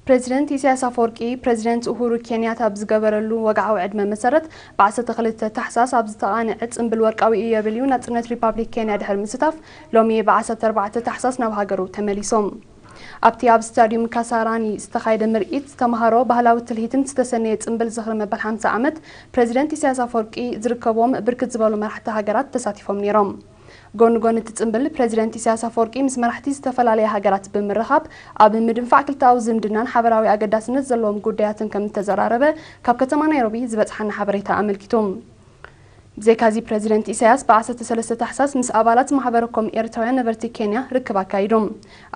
ፕሬዚደንት ኢሳያስ ኣፈወርቂ ፕሬዚደንት ኡሁሩ ኬንያታ ኣብ ዝገበረሉ ወግዓዊ ዕድመ መሰረት፣ ብ12 ታሕሳስ ኣብ ዝተቓንዐ ጽምብል ወርቃዊ ኢዮቤልዩ ናጽነት ሪፓብሊክ ኬንያ ድሕሪ ምስታፍ፣ ሎሚ ብ14 ታሕሳስ ናብ ሃገሩ ተመሊሶም። ኣብቲ ኣብ ስታዲዩም ካሳራኒ ዝተኻየደ ምርኢት፣ ዝተምሃሮ ባህላዊ ትልሂትን ዝተሰነየ ጽምብል ዝኽሪ መበል ሓምሳ ዓመት ፕሬዚደንት ኢሳያስ ኣፈወርቂ ዝርከብዎም ብርክት ዝበሉ መራሕቲ ሃገራት ተሳቲፎም ነይሮም። ጎኒ ጎኒ እቲ ጽምብል፣ ፕሬዚደንት ኢሳያስ ኣፈወርቂ ምስ መራሕቲ ዝተፈላለያ ሃገራት ብምርኻብ፣ ኣብ ምድንፋዕ ክልተኣዊ ዝምድናን ሓበራዊ ኣገዳስነት ዘለዎም ጉዳያትን ከም እተዘራረበ ካብ ከተማ ናይሮቢ ዝበጽሓና ሓበሬታ ኣመልኪቱ። ብዘይካዚ፣ ፕሬዚደንት ኢሳያስ ብ13 ታሕሳስ ምስ ኣባላት ማሕበረ ኮም ኤርትራውያን ነበርቲ ኬንያ ርክብ ኣካይዱ።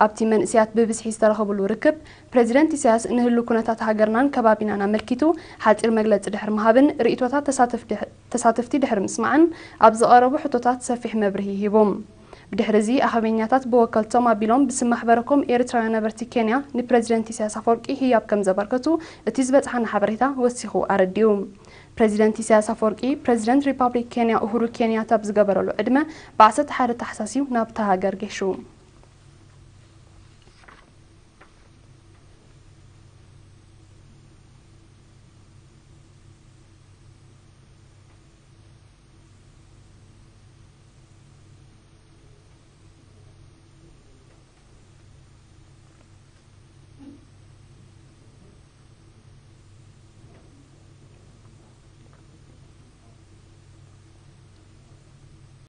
ኣብቲ መንእሰያት ብብዝሒ ዝተረኸብሉ ርክብ፣ ፕሬዚደንት ኢሳያስ ንህሉ ኩነታት ሃገርናን ከባቢናን ኣመልኪቱ ሓጺር መግለጺ ድሕሪ ምሃብን ርእይቶታት ተሳተፍቲ ድሕ-፣ ተሳተፍቲ ድሕሪ ምስማዕን ኣብ ዝቐረቡ ሕቶታት ሰፊሕ መብርሂ ሂቡ። ብድሕሪ እዚ ኣኸበኛታት ብወከልቶም ኣቢሎም ብስም ማሕበረ ኮም ኤርትራውያን ነበርቲ ኬንያ ንፕሬዚደንት ኢሳያስ ኣፈወርቂ ህያብ ከም ዘበርከቱ እቲ ዝበጽሓና ሓበሬታ ወሲኹ ኣረዲኡ። ፕሬዚደንት ኢሳያስ ኣፈወርቂ ፕሬዚደንት ሪፓብሊክ ኬንያ ኡሁሩ ኬንያታ ኣብ ዝገበረሉ ዕድመ ብ11 ታሕሳስ እዩ ናብታ ሃገር ገሹ።